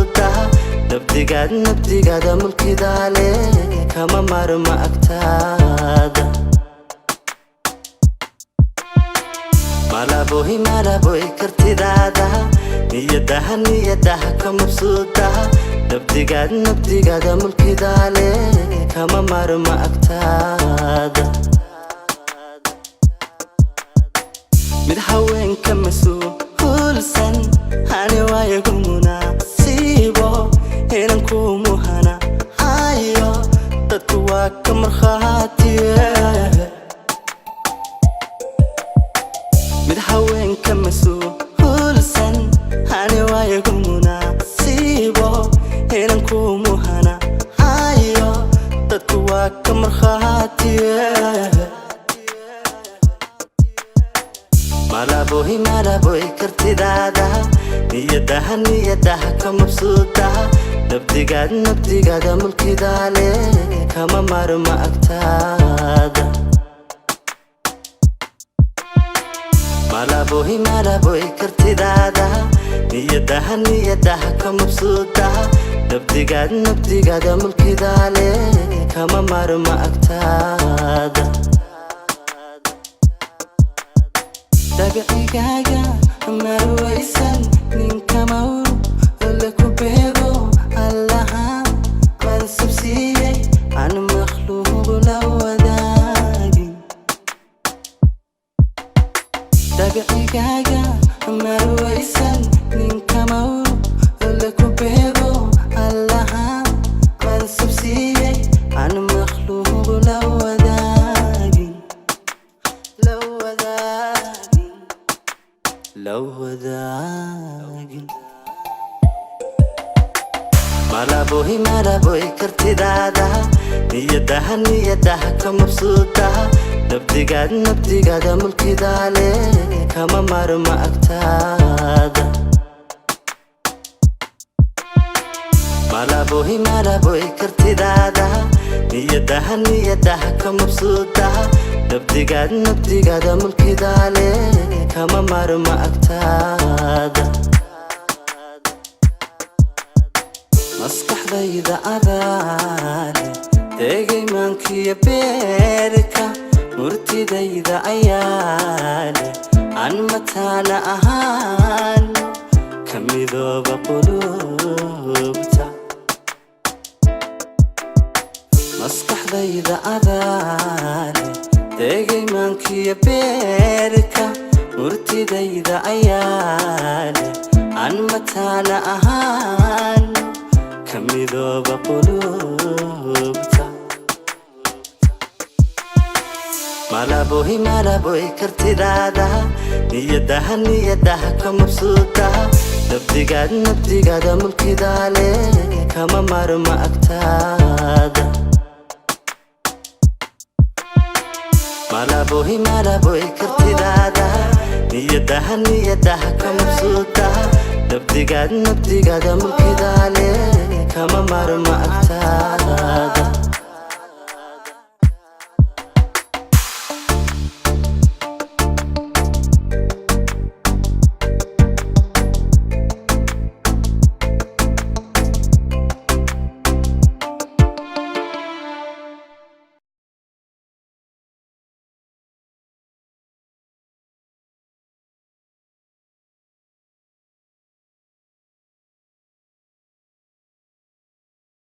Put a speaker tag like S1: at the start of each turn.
S1: Mabsuuda nabdigaad, nabdigaada mulkidaale, kama maarma agtaada. Malaboy, malaboy, kartidaada, niyadaha, niyadaha ka mabsuuda. Nabdigaad, nabdigaada mulkidaale, kama maarma agtaada. Mid haweenka mas-uulsan hani waayagu munaasiibo inan kumuhana hayo, dadku waa ka markhaatiye. Mid haweenka mas-uulsan hani waayagu munaasiibo inan kumuhana hayo, dadku waa ka markhaatiye. Malaboy, malaboy, kartidaada, niyadaha, niyadaha ka mabsuuda. Nabdigaad, nabdigaada mulkidaale, kama maarma agtaada. Malaboy, malaboy, kartidaada, niyadaha, niyadaha ka mabsuuda. Nabdigaad, nabdigaada mulkidaale, kama maarma agtaada. Dabcigaaga marwaysan ninka mawr la ku beego, Allaha mansab siiyey aan makhluuq la wadaagin. Dabcigaaga marwaysan ninka mawr la ku beego, Allaha mansab siiyey aan makhluuq la wadaagin, la wadaagin, la wadaagin. Malaboy, malaboy, kartidaada, niyadaha, niyadaha ka mabsuuda. Nabdigaad, nabdigaada mulkidaale, kama maarma agtaada. Malaboy, malaboy, kartidaada, niyadaha, niyadaha ka mabsuuda. Nabdigaad, nabdigaada mulkidaale, kama maarma agtaada. Maskaxdayda adaale tegay maankiyo beerka, murtidayda ayaale aan mataana ahaan ka midooba qulubta. Maskaxdayda adaale tegay maankiyo beerka, murtidayda ayaale aan mataana ahaan ka midooba qulubta. Malaboy, malaboy, kartidaada, niyadaha, niyadaha ka mabsuuda. Nabdigaad, nabdigaada mulkidaale, kama maarma agtaada. Malaboy, malaboy, kartidaada, niyadaha, niyadaha ka mabsuuda. Nabdigaad, nabdigaada mulkidaale, kama maarma agtaada.